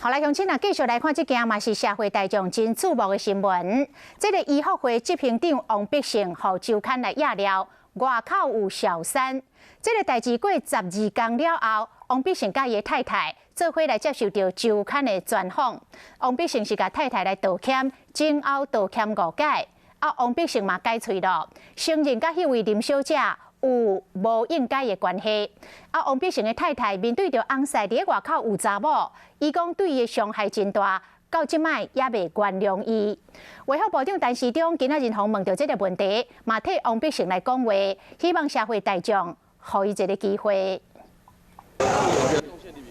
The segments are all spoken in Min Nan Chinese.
好來，鄉親啊，繼續來看這件嘛是社會大眾真矚目的新聞。這个醫福會執行長王必勝，予周刊來揭料，外口有小三。這个代誌過12工了後，王必勝佮伊的太太做伙來接受著周刊的專訪。王必勝是共太太來道歉，前後道歉五擺。啊，王必勝嘛開喙咯，承認佮彼位林小姐有無應該的關係。啊，王必勝的太太面對著翁婿佇外口有查某，伊講對伊的傷害真大，到這擺猶未原諒伊。衛福部長陳時中今仔日予問著這个問題，嘛替王必勝來講話，希望社會大眾予伊一个機會。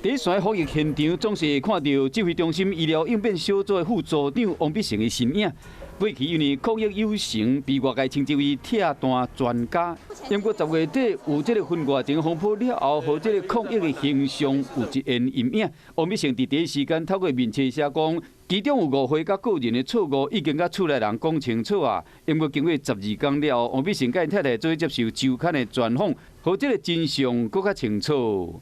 佇線防疫現場，總是看著指揮中心醫療應變小組的副組長王必勝的身影。過去因為抗疫有成，被外界稱之為拆彈專家。不過10月底有這个婚外情風波了後，予這个抗疫的形象有一現陰影。王必勝佇第一時間透過面冊寫講，其中有誤會佮個人的錯誤，已經佮厝內人講清楚啊。不過經過12工了後，王必勝佮𪜶太太做伙接受周刊的專訪，予這个真相閣較清楚。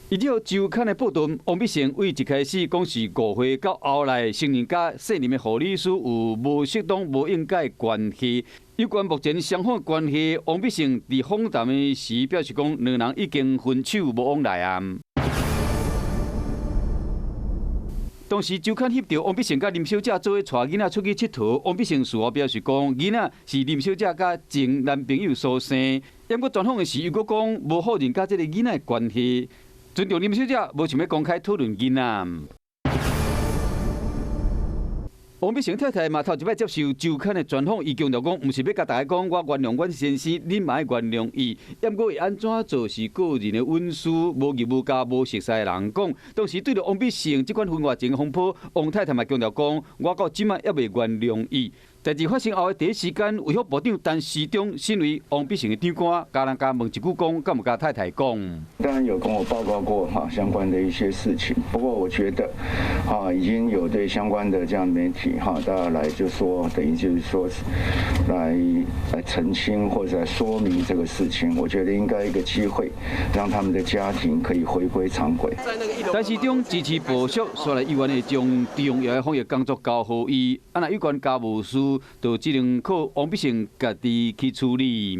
依照周刊的報導，王必勝對一開始講是誤會，到後來承認佮現任的護理師有無適當、無應該的關係。有關目前雙方關係，王必勝佇訪談的時表示講，兩人已經分手無往來啊。當時周刊翕著王必勝佮林小姐做伙帶囡仔出去𨑨迌，王必勝事後表示講，囡仔是林小姐佮前男朋友所生。不過專訪的時又閣講無否認佮這个囡仔的關係。尊重林小姐，無想欲公開討論囡仔。王必勝太太嘛頭一擺接受周刊的專訪，伊強調講，毋是欲共大家講，我原諒阮先生，恁嘛愛原諒伊。毋過會按怎做是個人的隱私，無義務共無熟似的人講。當時對著王必勝這款婚外情風波，王太太嘛強調講，我到這擺猶未原諒伊。代誌發生後的第一時間，衛福部長陳時中身為王必勝的長官，共人共問一句講，敢有共太太講？當然有跟我報告過哈相關的一些事情，不過我覺得哈已經有對相關的這樣媒體哈大家來就說，等於就是說來澄清或者來說明這個事情，我覺得應該一個機會，讓他們的家庭可以回歸常軌。陳時中支持部署，煞來猶原會將重要的防疫工作交予伊，啊若有關家務事，就只能靠王必勝家己去處理。